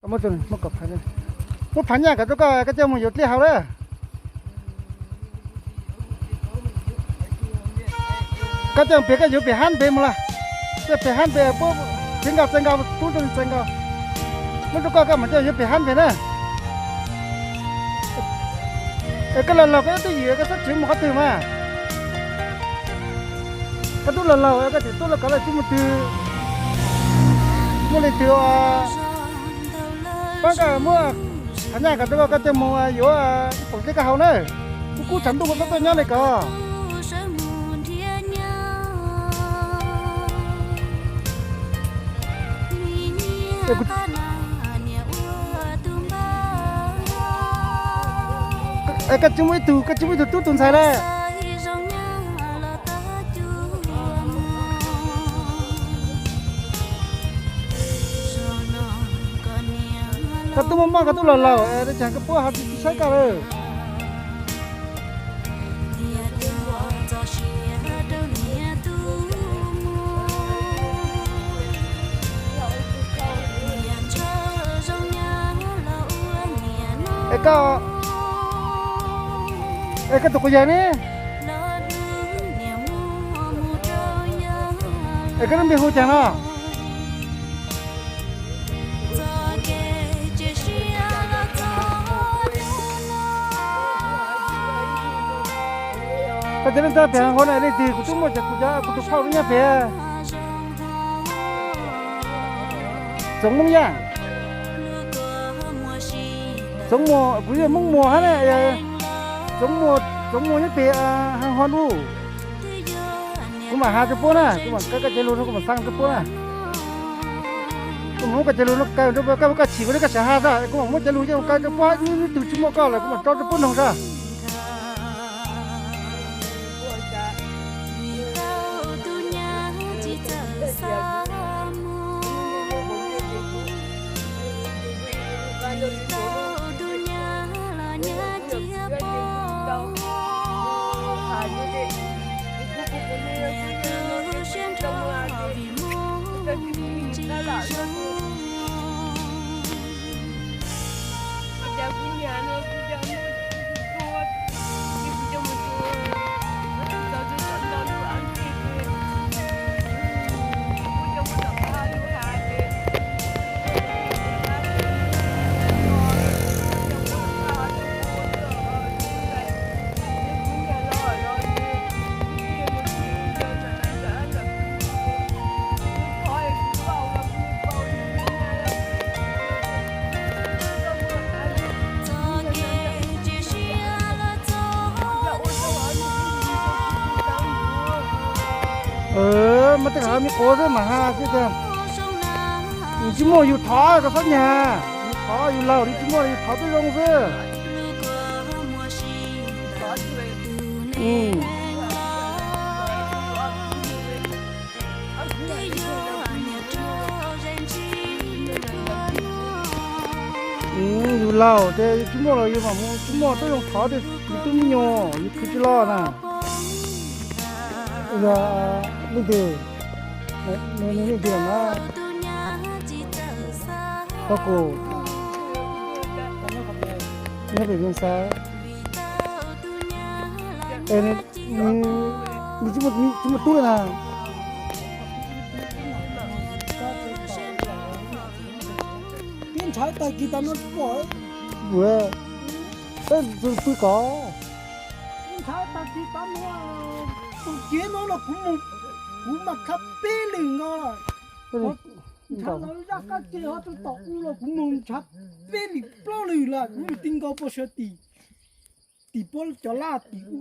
Muab, muab phav nyaj kom rau koj, koj coj mus yuav dlej haus lawm. Koj coj pem, koj yuav pem hab pem mus las. Coj pem hab pem, puab txiv nkaus txais nkaus, tub rau txais nkaus. Muab rau koj, koj mam coj yuav pem hab pem na. Es koj laug laug koj ib tug ywm koj txhob tswv mus qhov twg mas. Koj tub laug laug koj tseem tuaj lawm, koj laug tub mus twg, muaj leej twg pab koj muab phav nyaj kom rau koj, koj coj mus yuav ib poom dlej koj haus na. Kub kub tshav ntuj koj txhob tuaj nyob li ko. Es koj tsis muaj ib tug, koj tsis muaj ib tug tub tus ntxhais lawm. Koj tub muaj mob, koj tub laug laug es tseem koj puab ho tsis saib koj lawm. Es koj, es koj tus quas yawg ne? Es koj lub npe hu caag no? Koj cov leej tub pem hauv na, leej twg kuv twb muaj, kuv cov, kuv tus phauj lub nyob pem. Txoov Moob Yaj. Txoov Muas, kuv yog Moob Muas hab na. Txoov Muas, Txoov Muas nyob pem Haj Huam Luj. Kuv mam has rau puab na, kuv mam kaw koj cov lug no, kuv mam xaa rau puab na. Kuv mam muab koj cov lug no kaw rau puab, koj muab koj chim kuv li koj sam has tag, kuv mam muab cov lug coj kaw rau puab, ib tug tsis muaj koj lawm kuv mam tso rau puab noog tag. Mas tej zaum me quav xwb mas has xwb tiag. Yus tsis muaj yus thov koj txhob nyag, yus thov yus laug li tsis muaj yus thov twb zoo xwb. Yus laug ces yus tsis muaj los yus mam mus, tsis muaj twb zoo thov tiag, yus twb me nyuam yus khwv tsis los na. Yog leej twg, nws leej twg na, tau kuv nyob pem Vias Xais. Es nws tsis muaj tub li na. Peb ntshaw tag kis tas no pom, peb pw kom, ntshaw tag kis tas no, tus cev no los kuv mus, kuv mas khab peb lwm nkaus lawm. Ntshaw los zaj qab ke ho rau tom u los kuv mus ntshaw peb lwm plaub lwm lawm, kuv mus ti nkaus puas sawv tim, tim puab cov laj tim u.